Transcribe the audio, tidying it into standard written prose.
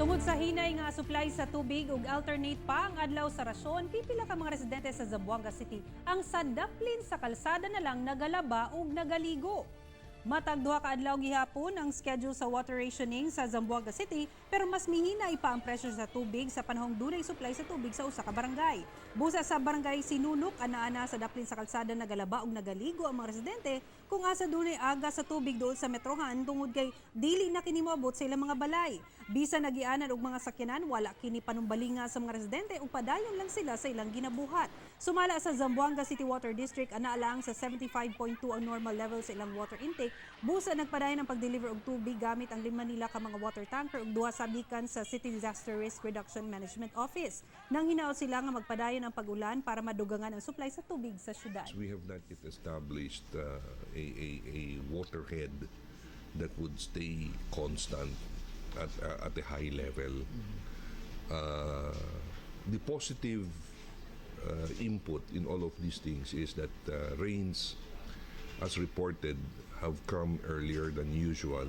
Tungod sa hinay nga supply sa tubig ug alternate pa ang adlaw sa rasyon, pipila ka mga residente sa Zamboanga City ang sa daplin sa kalsada na lang nagalaba ug nagaligo. Matag 2 ka adlaw gihapon ang schedule sa water rationing sa Zamboanga City, pero mas mihinay pa ang pressure sa tubig sa panahong dunay supply sa tubig sa usa ka barangay. Busa sa Barangay Sinunok, ana-ana sa daplin sa kalsada nagalaba ug nagaligo ang mga residente kung asa dunay aga sa tubig dool sa metrohan tungod kay dili na kini moabot sa ilang mga balay. Bisan nagianan og mga sakyanan, wala kini panumbalinga sa mga residente ug padayon lang sila sa ilang ginabuhat. Sumala sa Zamboanga City Water District, ana lang sa 75.2 ang normal level sa ilang water intake. Busa nagpadayon ang pag-deliver og tubig gamit ang lima nila ka mga water tanker ug duha sa gikan sa City Disaster Risk Reduction Management Office. Nang hinaot sila nga magpadayon ang pag-ulan para madugangan ang supply sa tubig sa syudad. We have not yet established a waterhead that would stay constant at a high level. The positive input in all of these things is that rains, as reported, have come earlier than usual.